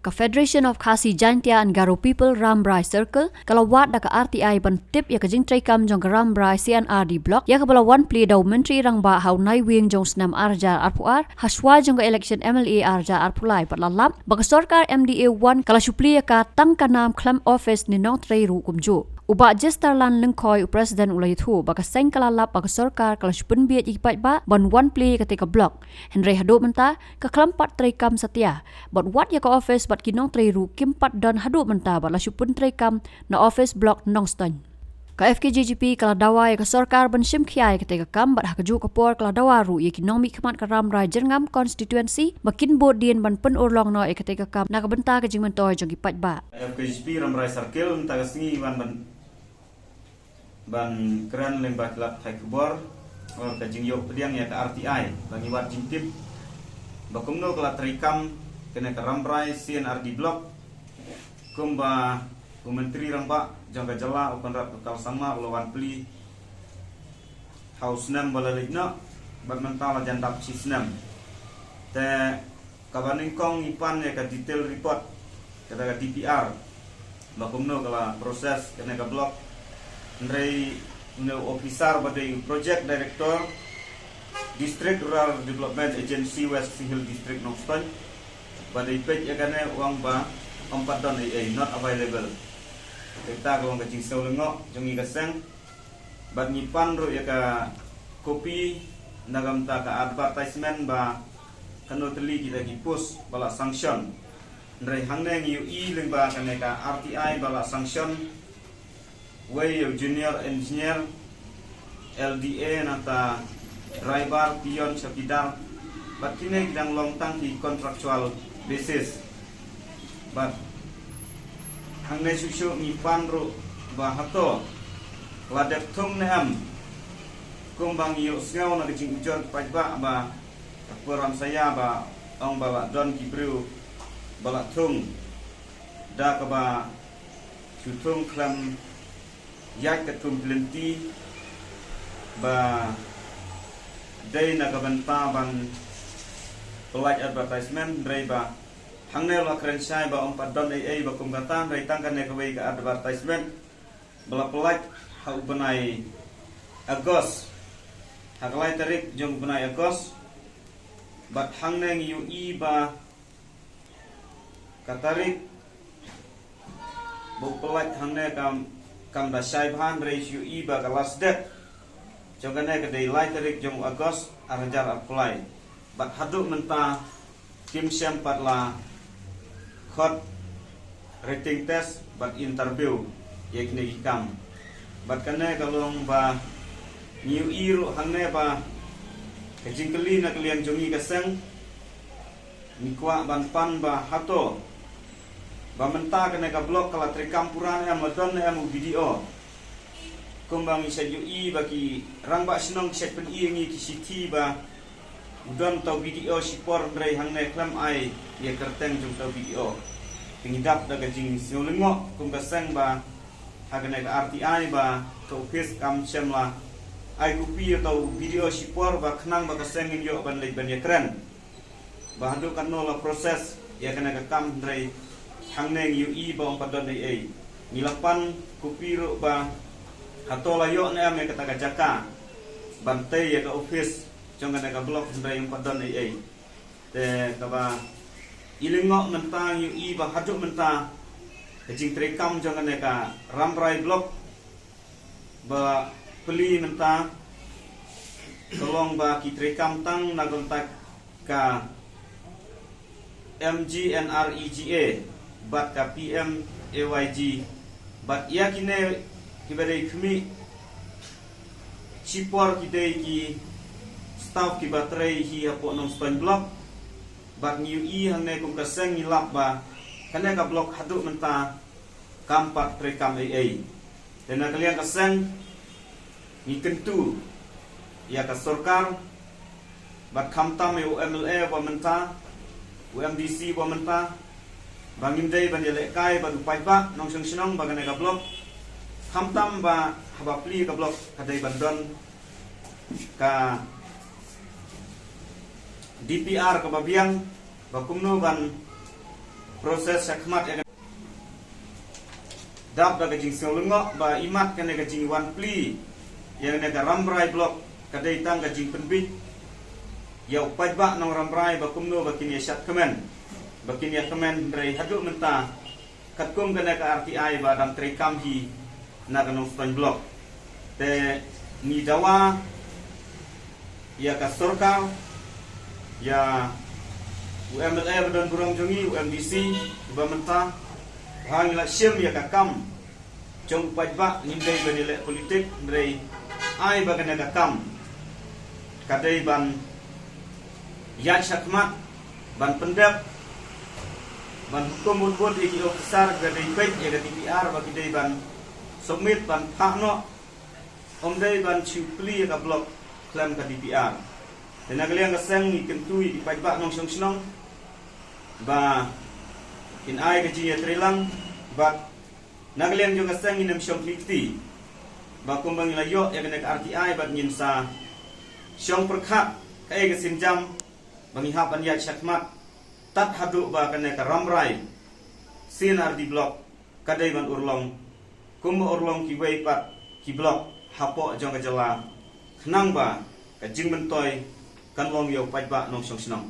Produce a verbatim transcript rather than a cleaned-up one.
Ka Federation of Khasi Jaintia and Garo People Rambrai Circle ka la wad da ka R T I ban tip ïa ka jingtreikam jong ka Rambrai C and R D Block, ïa kaba la wan plie da u Myntri Rangbah ha u Naiwieng jong u snem ar hajar arphew ar, ha shuwa jong ka election M L A ar hajar arphew lai, bad la lap ba ka sorkar M D A one ka la shu plie ïa ka tang ka nam khlem office ne nongtrei ruh kumjuh. U Bah Jesterland Lyngkhoi, u President, u la ïathuh ba ka seng ka la lap ba ka sorkar ka la shu pynbiej ïa ki paidbah ban wan plie ïa katei ka block. Hynrei haduh mynta ka khlem pat treikam satia. Bad wat ïa ka office bad ki nongtrei ruh kim pat don haduh mynta bad la shu pyntreikam na office block Nongstoiñ. Ka F K J G P ka la dawa ïa ka sorkar ban shim khia ïa katei ka kam, bad ha kajuh ka por ka la dawa ruh ïa ki nongmihkhmat ka Rambrai Jyrngam constituency ba kin bud dien ban pynurlong noh ïa katei ka kam na ka bynta ka jingmyntoi jong ki paidbah. F K J P Rambrai Circle mynta ka sngi wan ban, ban kren lyngba ki lad pathai khubor halor ka jingïoh pdiang ïa ka R T I, ba ngi wad jingtip ba kumno ka la treikam kane ka Rambrai C and R D Block, kumba u Myntri Rangbah jong ka jylla, u Conrad K Sangma, u la wan plie ha u snem ba la leit noh, bad mynta la jan dap shi snem. Te kaba nyngkong ngi pan ïa ka detail report, kata ka D P R, ba kumno ka la process kane ka block. Hynrei une u officer ba dei u Project Director, District Rural Development Agency, West Khasi Hills District, Nongstoiñ, ba dei peit ïa kane, u ong ba ym pat don ei ei, not available. Te kata ka long ka jingsngew lyngngoh jong ngi ka seng. Bad ngi pan ruh ïa ka copy na ka bynta ka advertisement ba kano tylli kita ki post ba la sanction. Hynrei hangne ngi ïohi lyngba kane ka R T I ba la sanction wei ïa u junior engineer, L D A, nangta driver, peon, chowkidar, bad kine ki dang long tang ki contractual basis. Bad hangne shuh shuh ngi pan ruh ba hato la dep thung ne em. Kumba ngi ïohsngew na ka jingujor ki paidbah ba ka por Ramsaya ba ong ba la don ki briew ba la thung da kaba shu thung khlem ïaid katkum ki lynti ba dei na ka bynta ban pynlait advertisement, hynrei ba hangne la kren shai ba ym pat don ei ei ba kum kata, hynrei tang kane kawei ka advertisement ba la pynlait ha u bnai August, ha ka lai tarik jong u bnai August. Bad hangne ngi ïohi ba ka tarik ba u pynlait hangne kam, kam da shai bha, hynrei shu ïohi ba ka last date jong kane ka dei lai tarik jong u August ar hajar arphew lai. Bad haduh mynta kim shym pat la khot written test bad interview ïa kine ki kam. Bad kane ka long ba ngi ïohi ruh hangne ba ka jingkylli na ka liang jong ngi ka seng, ngi kwah ban pan ba hato ba mynta kane ka block ka la treikam pura ne em, la don ne em u B D O. Kumba ngi shait ïohi ba ki rangbah shnong ki shait pyni ïa ngi ki shithi ba u don uta u B D O shipor, hynrei hangne khlem ai ïa kyrteng jong uta u B D O. Te ngi dap da ka jingsngew lyngngoh kum ka seng ba ha kane ka R T I ba ka office kam shym la ai copy ïa uta u B D O shipor ba khnang ba ka seng ngin ïoh ban leit ban ïakren ba haduh katno la process ïa kane ka kam, hynrei hangne ngi ïohi ba ym pat don ei ei. Ngi la pan copy ruh ba hato la ïoh ne em ïa kata ka jaka ban tei ïa ka office jong kane ka block, hynrei ym pat don ei ei. Te kaba i lyngngoh mynta ngi ïohi ba haduh mynta ka jingtreikam jong kane ka Rambrai block ba plie mynta ka long ba ki treikam tang na ka bynta ka M G N R E G A bad ka P M A Y G, bad ïa kine kiba dei khmih shipor ki dei ki staff kiba trei hi hapoh Nongstoiñ block. Bad ngi ïohi hangne kum ka seng ngi lap ba kane ka block haduh mynta kam pat treikam ei ei. Te na ka liang ka seng ngi kyntu ïa ka sorkar bad khamtam ïa u M L A ba mynta, u M D C ba mynta, ba ngim dei ban ïalehkai bad u paidbah nongshong shnong ba kane ka block, khamtam ba haba plie ka block ka dei ban don ka D P R kaba biang ba kumno ban Process shakhmat ïa ka dap da ka jingsngewlyngngoh ba imat kane ka jingwan plie ïa kane ka Rambrai Block ka dei tang ka jingpynbit ïa u paidbah nong Rambrai ba kumno ba kin ïa shad kmen, ba kin ïa kmen, hynrei haduh mynta katkum kane ka R T I ba dang treikam hi na ka Nongstoiñ Block. Te ngi dawa ïa ka sorkar, ïa u M L A ba don burom jong ngi, u M D C ba mynta, ha ngi la shim ïa ka kam jong u paidbah, ngim dei ban ïaleh politik, hynrei ai ba kane ka kam ka dei ban ïaid shakhmat, ban pyndep, ban hukum mutmut ïa ki officer ba dei peit ïa ka D P R ba ki dei ban submit ban phah noh, ym dei ban shu plie ïa ka block khlem ka D P R. Te na ka liang ka seng ngi kyntu ïa ki paidbah nongshong shnong ba kin ai ka jingïatreilang, bad na ka liang jong ka seng ngin ym shong khlieh kti ba kumba ngi la ïoh ïa kane ka R T I bad ngin sa shong pyrkhat kaei ka sienjam ba ngi hap ban ïaid shakhmat tad haduh ba kane ka Rambrai C and R D Block ka dei ban urlong kumba urlong kiwei pat ki block hapoh jong ka jylla, khnang ba ka jingmyntoi kan long ïa u paidbah nongshong shnong.